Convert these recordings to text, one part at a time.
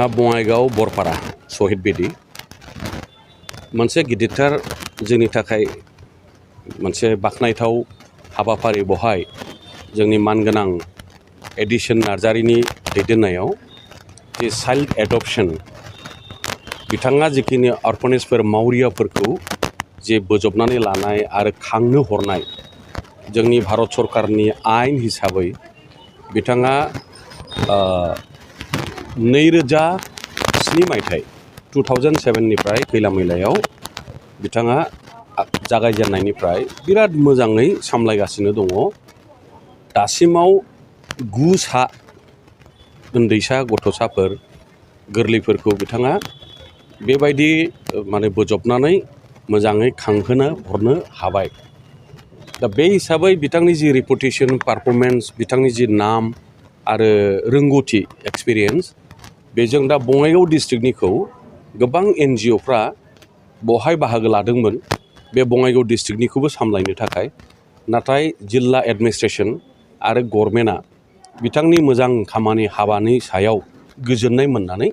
बङाइगाव बरपारा शहीद बेदी मोनसे गिदिरथार जोंनि थाखाय मोनसे बाखनायथाव हाबाफारि बहाय जोंनि मानगोनां एडिसन नार्जारिनि दैदेननायाव जे चाइल्ड एडप्शन बिथाङा जिखिनि अर्फनेजफोर मावरियाफोरखौ जे बोजबनानै लानाय आरो खांनो हरनाय जोंनि भारत सरकारनि आयेन हिसाबै बिथाङा 2007 मायथाइ 2007 निफ्राय खैला मैलायाव बिथाङा जागायजेननायनिफ्राय बिराद मोजाङै सामलायगासिनो दङ। दासिमाव 9 उन्दैसा गथ'साफोर गोरलैफोरखौ बिथाङा बेबायदि बोजबनानै मोजाङै खांहोनो हरनो हाबाय। दा बे हिसाबै बिथांनि जि रेपुटेसन पारफरमेन्स बिथांनि जि नाम आरो रोंगौथि एक्सपिरियेन्स बेजों दा बङाइगाव डिस्ट्रिक्टनिखौ गोबां NGOफ्रा बहाय बाहागो लादोंमोन बे बङाइगाव डिस्ट्रिक्टनिखौबो सामलायनो थाखाय। नाथाय जिल्ला एडमिनिस्ट्रेसन आरो गभर्नमेन्टआ बिथांनि मोजां खामानि हाबानि सायाव गोजोननाय मोननानै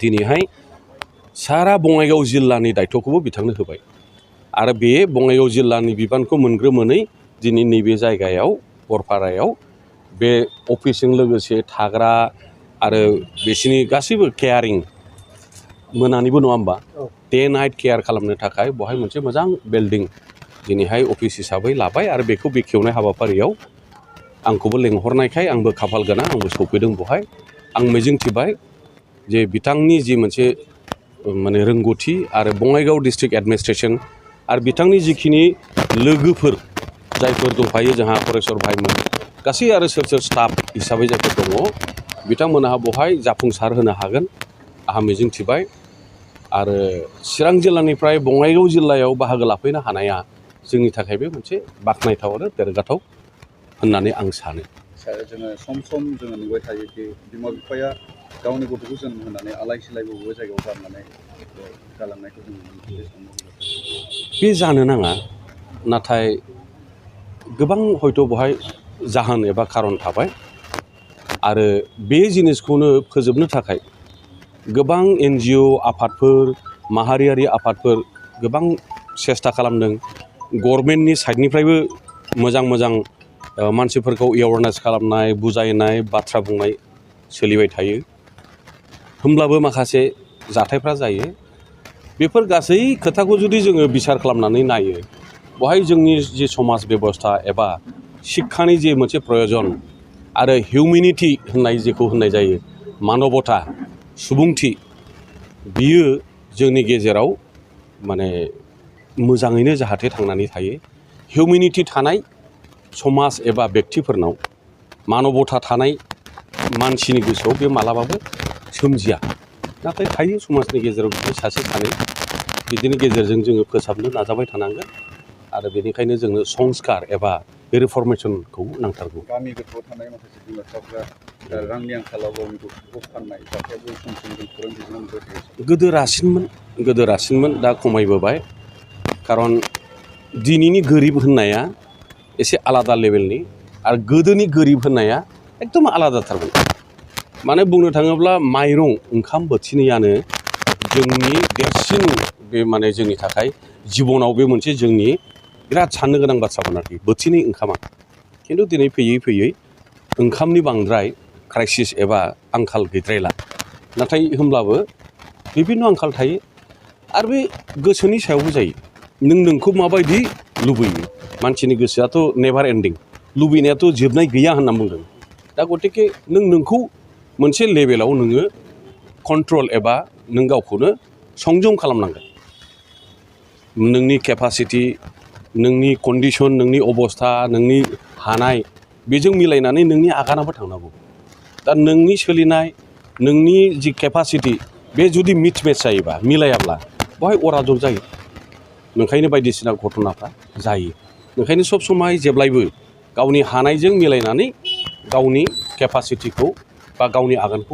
दिनैहाय सारा बङाइगाव जिल्लानि दायथ'खौबो बिथांनो होबाय आरो बे बङाइगाव जिल्लानि बिबानखौ मोनग्रोमोनै दिनै नैबे जायगायाव बरपारायाव बे अफिसजों लोगोसे थाग्रा आरो बिसिनि गासैबो केयारिं मोनानिबो नङा होमबा डे नाइट केयार खालामनो थाखाय बहाय मोनसे मोजां बिल्डिं दिनैहाय अफिस हिसाबै लाबाय आरो बेखौ बेखेवनाय हाबाफारियाव आंखौबो लेंहरनायखाय आंबो खाफाल गोनां आंबो सौफैदों बहाय। आं मिजिंथिबाय जे बिथांनि जि मोनसे रोंगौथि आरो बङाइगाव डिस्ट्रिक्ट एडमिनिस्ट्रेसन आरो बिथांनि जिखिनि लोगोफोर जायफोर दंफायो जोंहा फरेस्वर भाइमोन गासै आरो सोर स्टाफ हिसाबै जायफोर दङ बिथांमोनहा बहाय जाफुंसार होनो हागोन आंहा मिजिंथिबाय। आरो चिरां जिल्लानिफ्राय बङाइगाव जिल्लायाव बाहागो लाफैनो हानाया जोंनि थाखायबो मोनसे बाख्नायथाव आरो देरगाथाव होननानै आं सानो। जोङो सम जोङो नुबाय थायो कि बिमा बिफाया गावनि गथ'खौ जोनोम होनानै आलाय सिलाय बबेबा जायगायाव गारनानै गालांनायखौ जों नुनो मोनो। बे जानो नाङा, नाथाय गोबां हयथ' बहाय जाहोन एबा खारन थाबाय आरो बे जिनिसखौनो फोजोबनो थाखाय गोबां NGO आफादफोर माहारियारि आफादफोर गोबां सेस्था खालामदों। गभर्नमेन्टनि साइडनिफ्रायबो मोजां मानसिफोरखौ एवारनेस खालामनाय बुजायनाय बाथ्रा बुंनाय सोलिबाय थायो। होमब्लाबो माखासे जाथायफ्रा जायो। बेफोर गासै खोथाखौ जुदि जोङो बिसार खालामनानै नायो बहाय जोंनि जि समाज बेबस्था एबा शिक्षानि जि मोनसे प्रयजन आरो हिउमेनिटि होननाय जेखौ होननाय जायो मानबता सुबुंथि बियो जोंनि गेजेराव मोजाङैनो जाहाथे थांनानै थायो। हिउमेनिटि थानाय समाज एबा व्यक्तिफोरनाव मानबता थानाय मानसिनि गोसोआव बे मालाबाबो सोमजिया, नाथाय थायो समाजनि गेजेराव बिदिनो सासे सानै बिदिनि गेजेरजों जोङो फोसाबनो नाजाबाय थानांगोन आरो बेनिखायनो जोंनो संस्कार एबा रिफर्मेसनखौ नांथारगौ। गामि गोथौआव थानाय माखासे बिमा बिफाफ्रा रांनि आंखालाव गावनि गथ'फोरखौ फाननाय जाथायाबो सम जों खौरां बिजोङाव नुबाय थायो। गोदो रासिनमोन दा खमायबोबाय। खारन दिनैनि गोरिब होननाया एसे आलादा लेभेलनि आरो गोदोनि गोरिब होननाया एकदम आलादाथारमोन। माने बुंनो थाङोब्ला माइरं ओंखाम बोथिनैयानो जोंनि देरसिन बे जोंनि थाखाय जिबनाव बे मोनसे जोंनि बिराद साननो गोनां बाथ्रामोन आरोखि बोथिनै ओंखामा। खिन्थु दिनै फैयै फैयै ओंखामनि बांद्राय क्राइसिस एबा आंखाल गैद्रायला, नाथाय होमब्लाबो बिभिन्न आंखाल थायो आरो बे गोसोनि सायावबो जायो। नोंखौ माबायदि लुबैयो, मानसिनि गोसोआथ' नेभार एन्डिं, लुबैनायाथ' जोबनाय गैया होनना बुंदों। दा गतिके नोंखौ मोनसे लेभेलाव नोङो कन्ट्रल एबा नों गावखौनो संजम खालामनांगोन। नोंनि केपासिटि, नोंनि कन्डिसन, नोंनि अबस्था, नोंनि हानाय बेजों मिलायनानै नोंनि आगानाबो थांनांगौ। दा नोंनि सोलिनाय नोंनि जि केपासिटि बे जुदि मिसमेच जायोबा मिलायाब्ला बहाय अराजक जायो। ओंखायनो बायदिसिना घटनाफ्रा जायो। ओंखायनो सब समाय जेब्लायबो गावनि हानायजों मिलायनानै गावनि केपासिटिखौ बा गावनि आगानखौ